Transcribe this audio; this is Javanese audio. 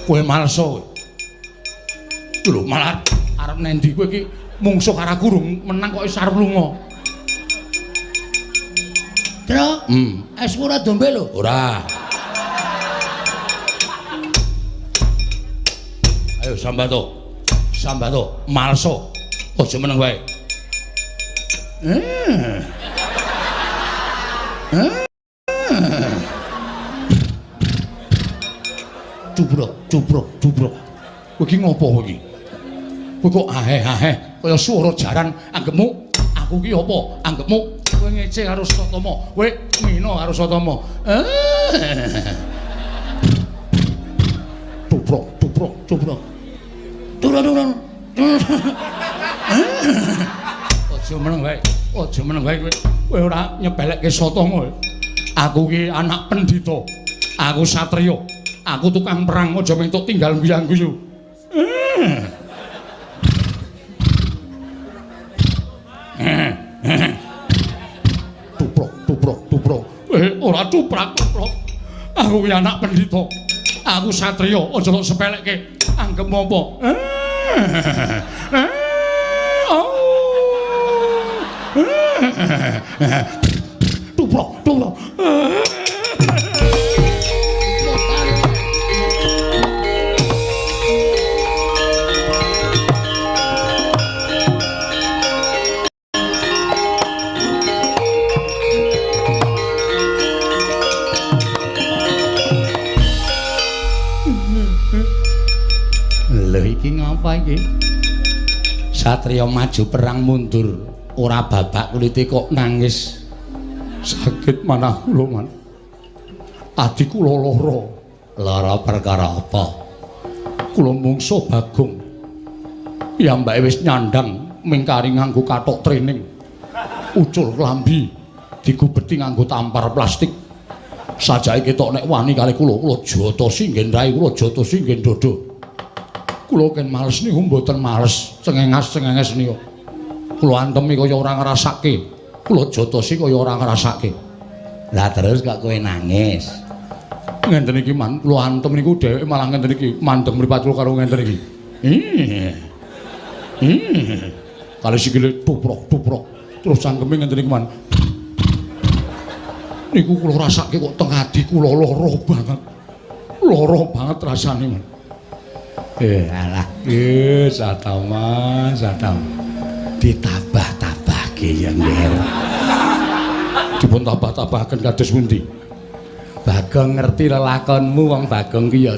Kowe malso. Lho malah arep nendi kowe iki mungsuh karo aku durung menang kok wis arep lunga. Tru, esmu ora dombe lho. Ora. Ayo Sambato. Sambato, malso. Aja meneng wae. Cubrok, cubrok, cubrok. Kowe iki ngopo kowe iki? Kowe kok aheh-aheh kaya swara jaran anggepmu aku ki apa? Anggepmu kowe ngece karo Satama, kowe ngina karo Satama. Cubrok, cubrok, cubrok. Turun, turun. Aja meneng wae. Aja meneng wae kowe. Kowe ora nyepelekke Satama. Aku ki anak pendhita. Aku satriya. Aku tukang perang aja mentuk tinggal guyang-guyu. Tuprok, tuprok, tuprok. Ora tuprak, tuprok. Aku ki anak pendhita. Aku satriya, aja tok sepelekke. Anggepmu apa? Tuprok, tuprok. Lho iki ngapa iki? Satriya maju perang mundur, ora babak kulite kok nangis. Sakit manah kula, Man. Adi kula lara. Lara perkara apa? Kula mungsuh Bagong. Piyambake wis nyandang mingkari nganggo kathok training. Ucul klambi digubeti nganggo tampar plastik. Sajake ketok nek wani kali kula, kula jotosi nggen rai, kula jotosi nggen dodo. Kula ken males niku mboten males, cengengas-cengenges niku. Kula antemi kaya ora ngrasake. Kula jotosi kaya ora ngrasake. Lah terus kok kowe nangis? Ngenten iki, Man, kula antem niku dheweke malah ngenten iki, mandeng mripat kula karo ngenten iki. Kali sikile tuprok-tuprok. Terus cangkeme ngenten iki, Man. Niku kula rasake kok teng ati kula lara banget. Lara banget rasane, Man. Alah, Satama, Satama. Ditabah-tabahke ya, Nger. Dipun tabah-tabahaken kados pundi? Bagong ngerti lelakonmu, wong Bagong ki ya